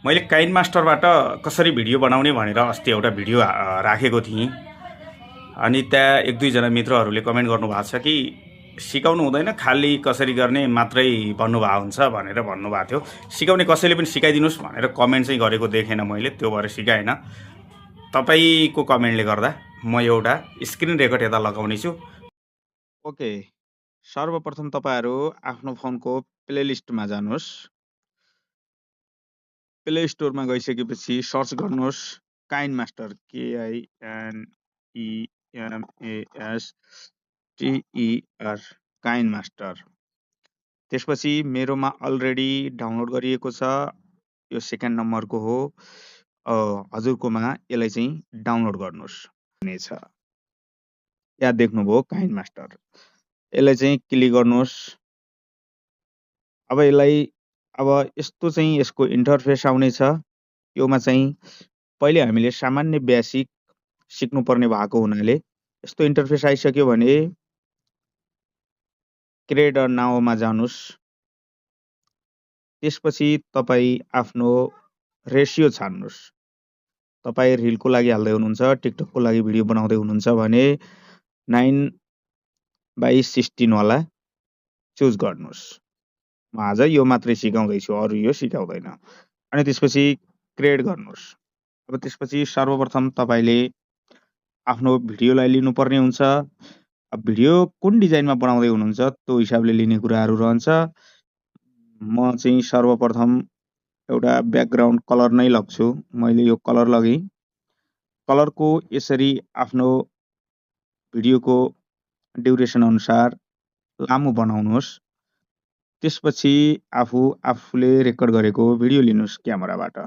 मैले काइन मास्टरबाट कसरी भिडियो बनाउने भनेर अस्ति एउटा भिडियो राखेको थिएँ। अनि त्यहाँ एक दुईजना मित्रहरूले कमेन्ट गर्नुभएको छ कि सिकाउनु हुँदैन, खाली कसरी गर्ने मात्रै भन्नुभएको हुन्छ भनेर भन्नुभएको थियो। सिकाउने कसैले पनि सिकाइदिनुहोस् भनेर कमेन्ट चाहिँ गरेको देखेन मैले, त्यो भएर सिकाएन। तपाईँको कमेन्टले गर्दा म एउटा स्क्रिन रेकर्ड यता लगाउने छु। ओके, सर्वप्रथम तपाईँहरू आफ्नो फोनको प्लेलिस्टमा जानुहोस्। प्ले स्टोरमा गइसकेपछि सर्च गर्नुहोस् काइन मास्टर, KINEMASTER, काइन मास्टर। त्यसपछि मेरोमा अलरेडी डाउनलोड गरिएको छ, यो सेकेन्ड नम्बरको हो। हजुरकोमा यसलाई चाहिँ डाउनलोड गर्नुहोस् हुनेछ। यहाँ देख्नुभयो काइन मास्टर, यसलाई चाहिँ क्लिक गर्नुहोस्। अब यसलाई यस्तो चाहिँ यसको इन्टरफेस आउनेछ। योमा चाहिँ पहिले हामीले सामान्य बेसिक सिक्नुपर्ने भएको हुनाले यस्तो इन्टरफेस आइसक्यो भने क्रिएट नाउमा जानुहोस्। त्यसपछि तपाईँ आफ्नो रेसियो छान्नुहोस्। तपाईँ रिलको लागि हाल्दै हुनुहुन्छ, टिकटकको लागि भिडियो बनाउँदै हुनुहुन्छ भने 9:16 वाला चुज गर्नुहोस्। म आज यो मात्रै सिकाउँदैछु, अरू यो सिकाउँदैन। अनि त्यसपछि क्रिएट गर्नुहोस्। अब त्यसपछि सर्वप्रथम तपाईँले आफ्नो भिडियोलाई लिनुपर्ने हुन्छ। अब भिडियो कुन डिजाइनमा बनाउँदै हुनुहुन्छ त्यो हिसाबले लिने कुराहरू रहन्छ। म चाहिँ सर्वप्रथम एउटा ब्याकग्राउन्ड कलर नै लग्छु। मैले यो कलर लगेँ। कलरको यसरी आफ्नो भिडियोको ड्युरेसन अनुसार लामो बनाउनुहोस्। त्यसपछि आफूले रेकर्ड गरेको भिडियो लिनुहोस् क्यामेराबाट।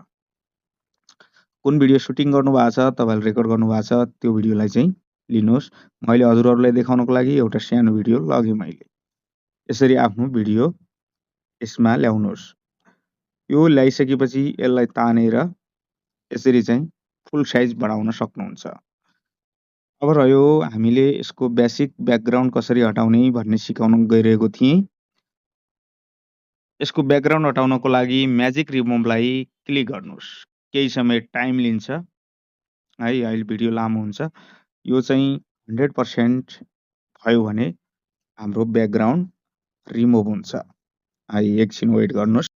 कुन भिडियो सुटिङ गर्नुभएको छ, तपाईँले रेकर्ड गर्नुभएको छ, त्यो भिडियोलाई चाहिँ लिनुहोस्। मैले हजुरहरूलाई देखाउनको लागि एउटा सानो भिडियो लगेँ मैले। यसरी आफ्नो भिडियो यसमा ल्याउनुहोस्। यो ल्याइसकेपछि यसलाई तानेर यसरी चाहिँ फुल साइज बनाउन सक्नुहुन्छ। अब रह्यो हामीले यसको बेसिक ब्याकग्राउन्ड कसरी हटाउने भन्ने सिकाउन गइरहेको थिएँ। यसको ब्याकग्राउन्ड हटाउनको लागि म्याजिक रिमुभलाई क्लिक गर्नुहोस्। केही समय टाइम लिन्छ है, अहिले भिडियो लामो हुन्छ। यो चाहिँ 100% भयो भने हाम्रो ब्याकग्राउन्ड रिमुभ हुन्छ। एकछिन वेट गर्नुहोस्।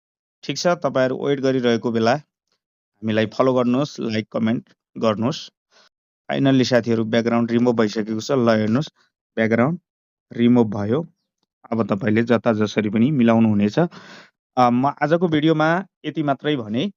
ठिक छ, तपाईँहरू वेट गरिरहेको बेला हामीलाई फलो गर्नुहोस्, लाइक कमेन्ट गर्नुहोस्। फाइनल्ली साथीहरू ब्याकग्राउन्ड रिमुभ भइसकेको छ। ल हेर्नुहोस्, ब्याकग्राउन्ड रिमुभ भयो। अब तपाईँले जता जसरी पनि मिलाउनु हुनेछ। म आजको भिडियोमा यति मात्रै भने।